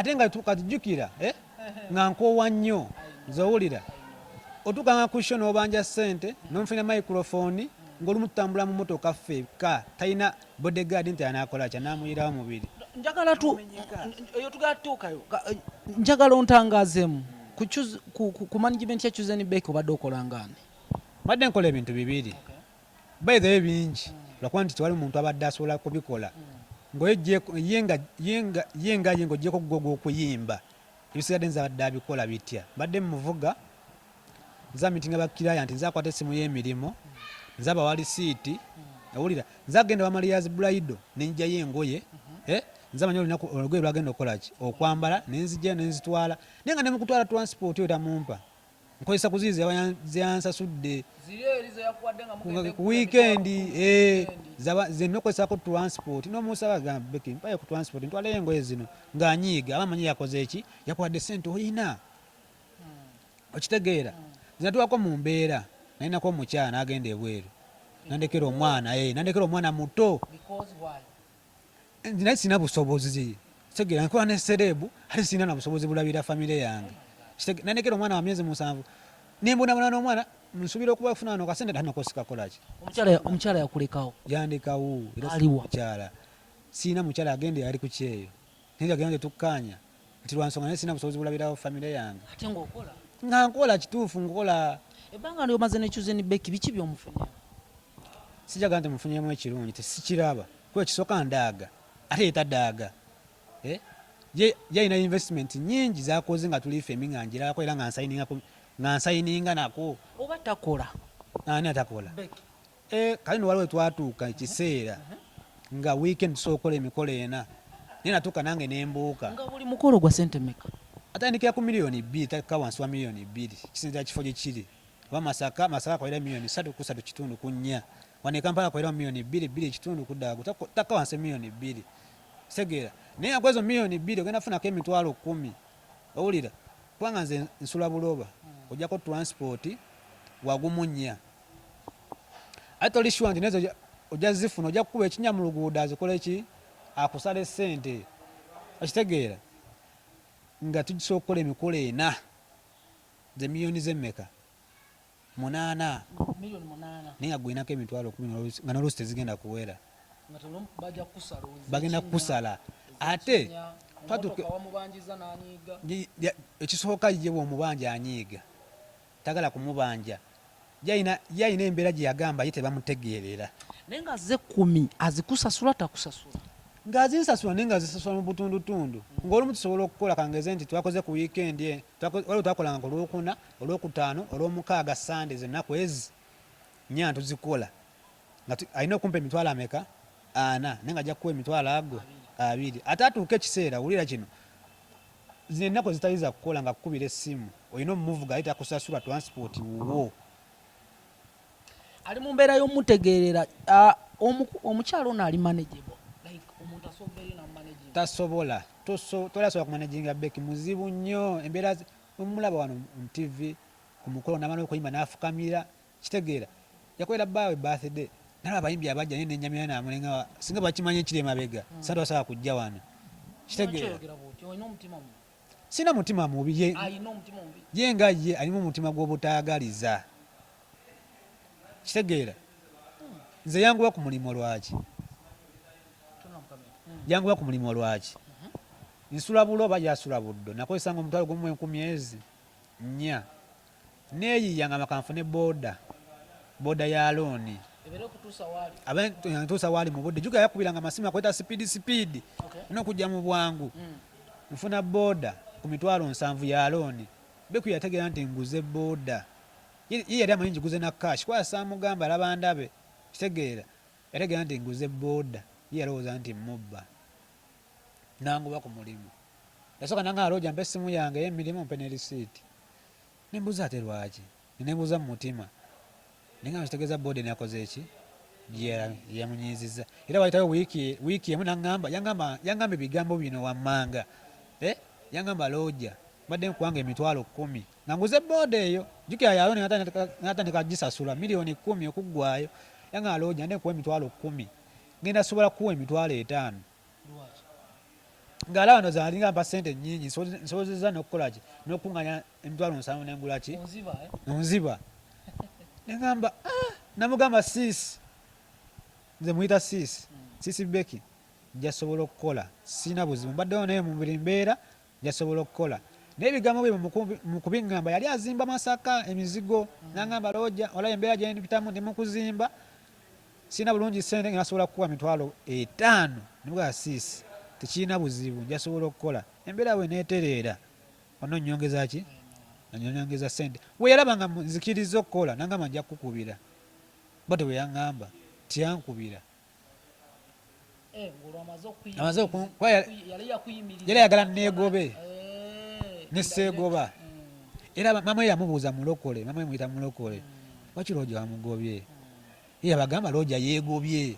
Ate nga katujjukira, eh? Nga nkoowa nnyo, nze owulira otuukanga ku show n'obanja ssente n'onfunira microphone, ng'olumu tutambula mu motoka ffekka, talina bodyguard nti anaakola ki, anaamuyirawo mubiri. Njagala tu eyo tugala tutuukayo. Njagala ontangazeemu ku, ku, ku, ku management ya Chosen Becky. Obadde okola ngaani? Mbadde nkola ebintu bibiri, by the way bingi, lwakuba nti tewali muntu abadde asobola kubikola ng'oye ye nga ye nga ye nga ye ng'ogyeko gwo gw'okuyimba. Ebisigadde nze abadde abikola. Bitya? Mbadde muvuga, nze amitinga ba client, nze akwata essimu y'emirimu, nze abawa risiiti, owulira, nze agenda wa Maria's Bridal nenjayo engoye, eh, nze amanyi olunaku olugoye lwagenda okukola ki, okwambala, nenzijjayo nenzitwala. Naye nga ne mukutwala transport oyo tamumpa, nkozesa ku ziri zeyansasudde ku weekend, eh, ze nokozesako transport. Nomusaba, gamba, "Becky, mpayo ku transport ntwaleyo engoye zino," ng'anyiiga, aba amanyi yakoze eki, yakuwadde sente oyina. Okitegeera? Nze natuwako mu mbeera, nalinako omukyala n'agenda ebweru nandekera omwana, eh, nandekera omwana muto. Naye sina busobozi, kitegeera, nkola ne celeb, ate sirina na busobozi bulabira famire yange. Nandekera omwana wa myezi 7, nembonabona n'omwana, nsuubira okuba funa wano kasente ate nako sikakolaki. Omukyala yakulekawo? Yandekawo era. Aliwa? Mukyala, sirina mukyala, agenda yali ku kyeyo, naye agenda tetukkaanya nti lwansonga, naye sirina busobozi bulabirawo famire yange. Ate ng'okola? Nga nkola, kituufu nkola. Ebbanga lyomaze ne Chosen Becky, biki by'omufunyeemu? Sijaga nti mufunyemu ekirungi, tesikiraba, kuba ekisooka ndaaga ate ye tadaaga. Eh? Ye yalina investment nyingi zakoze nga tuli ffembi, nga njirabako era nga nsayininga nga nsayininga nako. Oba takola? Ani atakola? Eh, kale no waliwo twatuuka ekiseera nga weekend tusobola okukola emikolo ena, naye natuuka nange nembuuka. Nga buli mukolo gwa sente meka? Atandikira ku 2 miliyoni, takka wansi wa 2 miliyoni, kisinzira kifo gye kiri. Oba Masaka, Masaka akolera 3 miliyoni ku 3 kitundu ku 4. Wano e Kampala akolera 2 miliyoni, 2.5 kuddago, takka wansi 2 miliyoni, kitegeera? Naye nga kwezo 2 miliyoni ogenda kufunako 100,000, owulira, kubanga nze nsula Buloba, ojjako transport wagumu nnya, ate toli sure nti nezo ojja zifuna, ojja kukuba ekinya mu luguudo azikole ki, akusala essente, okitegeera? Nga tugisobola okukola emikolo ena, ze miliyoni zemmeka? 8. 8 miliyoni. Naye nga gwenako 100,000 nga n'oluusi tezigenda kuwera. Bagenda kukusala ate. Ekisooka, ye bw'omubanja anyiiga, tagala kumubanja, yalina embeera gye yagamba ye tebamutegeerera. Naye nga ze 10 azikusasula, takusasula? Ng'azinsasula, naye nga zisasula mu butundutundu, ng'olumu tusobola okukola, kangeze nti twakoze ku weekend, waliwo twakolanga ku Lwokuna, Olwokutaano, Olwomukaaga, Sande, zennaku ezi nnya tuzikola, nga alina okumpa emitwalo ameka? Ana, naye nga ajja kukuwa emitwalo ago abiri. Ate atuuka ekiseera, wulira kino, zino ennaku ezitali za kukola nga kukubira essimu, olina omumuvuga, ate takusasula transport wuwo. Ali mu mbeera y'omutegeerera, omukyalo ono ali manageable, like omuntu asobola eri namumanaging? Tasobola, toli asobola kumanaginga Becky, muzibu nnyo. Embeera omulaba wano mu TV ku mukolo, namala okuyimba n'afukamira, kitegeera, yakolera bbaawe birthday, nalaba abayimbi abajja, naye nenyamira namulenga, singa bakimanyi ekiri emabega, singa tobasobola kujja wano, kitegeera? Sina mutima mubi, ye nga ye alimu omutima gw'obutaagaliza, kitegeera? Nze yanguwa ku mulimu. Lwaki yanguwa ku mulimu? Lwaki nsula Buloba, yasula Buddo? Nakozesanga 10,000 ezi 4, neeyiya nga makanfune boda, boda ya loan ntuusa waali mu budde. Jukira yakubiranga amasimu, akweta speed speed nokujja mu bwangu. Nfuna boda ku 70,000 ya loan. Becky yategeera nti nguze boda, ye yali amanyi ngiguze na cash, kuba saamugamba alaba ndabe, kitegeera? Yategeera nti nguze boda, ye yalowooza nti mubba, nangoba ku mulimu. Yasooka nangamba, "Roger, mpa essimu yange ey'emirimu, mpe ne risiiti." Nembuuza, ate lwaki? Nenebuuza mu mutima, naye nga kitegeeza boda enakoze eki, yamunyiiziza. Era wayitawo wiiki emu naŋŋamba, yangamba ebigambo bino wammanga, eh? Yangamba, "Roger, mbadde nkuwanga 10,000 nga nguze boda eyo." Jjukira ya loan, natandika gisasula 10 miliyoni okuggwayo. Yangamba, "Roger, nde nkuwa 10,000, ngenda sobola kuwa 50,000." Ng'alaba ndowooza alinga ampa ssente nnyingi, nsobozezza n'okukola ki, n'okukunganya 70,000 ne ngula ki, onziba. Ne ŋŋamba, ah, namugamba sis, nze muyita sis, sis Becky, nja sobola okukola, sirina buzibu, mbaddewo naye mu buli mbeera nja sobola okukola. Naye ebigambo bye mu kubiŋŋamba yali azimba Masaka emizigo, n'aŋŋamba looja, olaba embeera gye mpitamu ndi mu kuzimba, Sirina bulungi ssente nga nasobola kukuwa 50,000. Ne mugamba sis tekirina buzibu nja sobola okukola. Embeera bw'eneetereera ononnyongeza ki? Ononnyongeza ssente. Bwe yalaba nga nzikirizza okukola n'angamba nja kukukubira. Bwatyo bwe yangamba. Teyankubira. Eh, Amaze kuba yali ayagala nneegobe ne sseegoba. Era maama we yamubuuza mulokole, maama we muyita mulokole, lwaki Looja wamugobye? Ye yabagamba looja yeegobye.